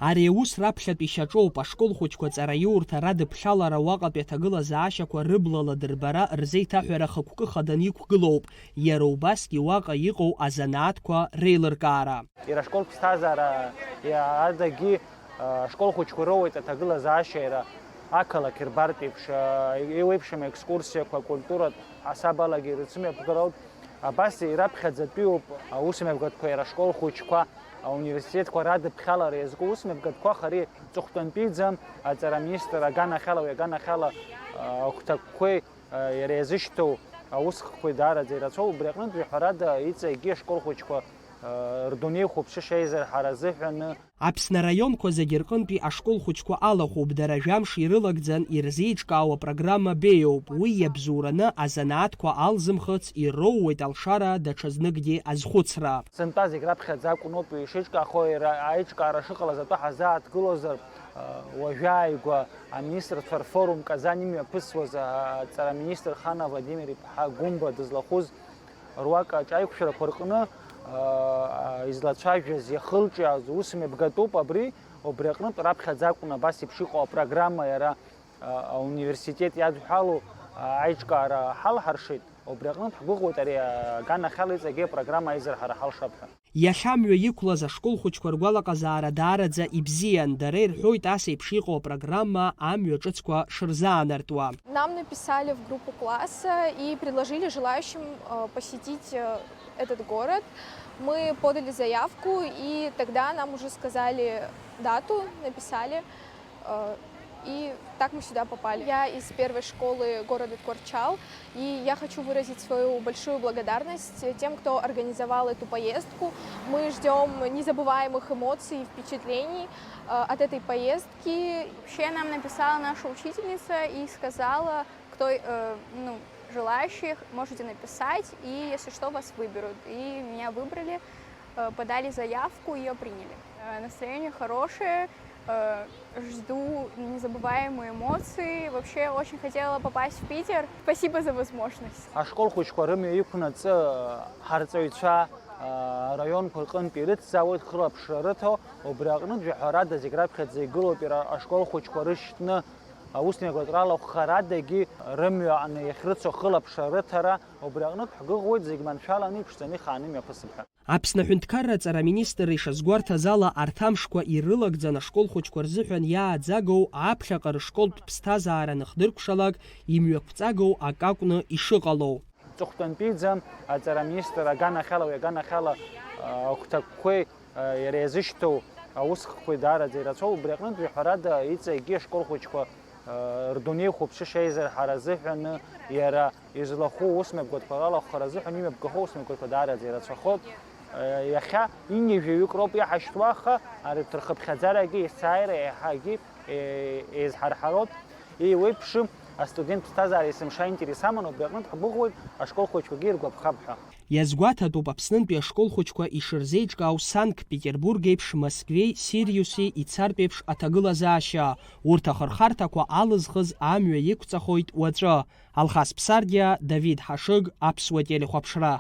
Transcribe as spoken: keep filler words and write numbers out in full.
Ари аус раԥхьатәи шьаҿоуп, ашкол хәыҷқәа аҵараиурҭа радыԥхьалара уаҟатәи аҭагылазаашьақәа рыблала дырбара рзеиҭаҳәара хықәкы хаданы иқәгылоуп, иара убасгьы уаҟа иҟоу азанааҭқәа реилыркаара. Иара ашкол ԥсҭазаара адагьы ашкол хәыҷқәа роуеит аҭагылазаашьа иара ақалақь рбартә еиԥш, еиуеиԥшым екскурсиақәа, культуратә ҳасабалагьы ирыцымҩаԥгароуп. Абас ираԥхьаӡатәиуп аусмҩаԥгатәқәа иара ашкол хәыҷқәа, ауниверситетқәа радыԥхьалара иазку усмҩаԥгатәқәа хари ҵыхәтәантәиӡам аҵара аминистр аганахьала, уи аганахьала агәҭакқәеи иара иазышьҭоу аусхкқәеи даараӡа ирацәоуп, убри аҟнытә жәаҳәарада иҵегьы ашкол хәыҷқәа рдунеи хәаԥшышьа еизырҳара азыҳәаны. Аԥсны араионқәа зегьы рҟынтәи ашкол хәыҷқәа алахәуп, дара жәамш ирылагӡан ирзеиҿкаауа программа беиоуп, уи иабзоураны азанааҭқәа алзымхыц ироууеит алшара даҽазныкгьы азхәыцра. Сынтәа зегь раԥхьаӡа акәноуп ишеиҿкаахо, иара аиҿкаара шыҟалаз атәы ҳазааҭгылозар, уажәааигәа аминистрцәа рфорум Казань имҩаԥысуаз аҵара аминистр Хана Владимир иԥҳа Гәымба дызлахәыз руак аҿаҩқәшәарақәа рҟны, аа, излацәажәаз, иахылҿиааз усмҩаԥгатәуп абри, убри аҟнытә раԥхьаӡа акәын абас еиԥш иҟоу апрограмма иара, аа, ауниверситет иадҳәалоу, аа, аиҿкаара ҳалҳаршеит, убри аҟнытә ҳгәыӷуеит ари аганахьала иҵегьы апрограмма аизырҳара ҳалшап ҳәа. Иахьа амҩа иқәлаз ашкол хәыҷқәа ргәалаҟазаара даараӡа ибзиан, дара ирҳәоит ас еиԥш иҟоу апрограмма амҩа ҿыцқәа шырзаанартуа. Нам написали в группу класса и предложили желающим, э, посетить, э, этот город. Мы подали заявку, и тогда нам уже сказали дату, написали, э, и так мы сюда попали. Я из первой школы города Тхуарчхал, и я хочу выразить свою большую благодарность тем, кто организовал эту поездку. Мы ждём незабываемых эмоций и впечатлений, э, от этой поездки. Вообще нам написала наша учительница и сказала, кто, э, ну, желающих, можете написать, и если что, вас выберут. И меня выбрали, э, подали заявку, её приняли. Э, настроение хорошее, э, жду незабываемые эмоции. Вообще очень хотела попасть в Питер. Спасибо за возможность. Ашкол хәыҷқәа рымҩа иқәнаҵы ҳарҵаҩцәа араионқәа рҟынтә ирыцзаауеит хылаԥшра рыҭо, убри аҟнытә жәаҳәарада зегь раԥхьаӡа игылоуп иара ашкол хәыҷқәа рышьҭны аусмҩаԥгатәра алахәхарадагьы рымҩа аҟны иахьрыцу ахылаԥшра рыҭара, убри аҟнытә ҳгәыӷуеит зегь маншәаланы иԥшӡаны ихааны имҩаԥысып ҳәа. Аԥсны аҳәынҭқарра аҵара аминистр ишазгәарҭаз ала, арҭ амшқәа ирылагӡан ашкол хәыҷқәа рзыҳәан иааӡагоу аԥхьаҟа рышколтә ԥсҭазаара аныхдыркәшалак, имҩақәҵагоу акы акәны ишыҟалоу. Ҵыхәтәантәиӡам аҵара аминистр аганахьала, уи аганахьала, а, агәҭакқәеи, а, иара иазышьҭоу аусхкқәеи даараӡа ирацәоуп, убри аҟнытә жәаҳәарада иҵегьы ашкол хәыҷқәа, а, рдунеи хәаԥшышьа еизырҳара азыҳәаны иара излахәу усмҩаԥгатәқәа ралахәхара азыҳәан имҩаԥгахо усмҩаԥгатәқәа даараӡа ирацәахоит. А, иахьа ҩынҩажәаҩык роуп иаҳашьҭуа, аха арҭ рхыԥхьаӡарагьы есааира еиҳагьы, е-, еизҳарҳароуп. Еиуеиԥшым астудент ԥсҭазаара есымша аинтерес аман, убри аҟнытә ҳгәыӷуеит, ашкол хәыҷқәагьы иргәаԥхап ҳәа. Иазгәаҭатәуп Аԥснынтәи ашкол хәыҷқәа ишырзеиҿкаау Санкт-Петербург еиԥш Москвеи Сириуси ицартә еиԥш аҭагылазаашьа. Урҭ ахырхарҭақәа алызхыз амҩа иқәҵахоит уаҵәы. Алхас Ԥсардиа, Давид Ҳашыг, Аԥсуа телехәаԥшра.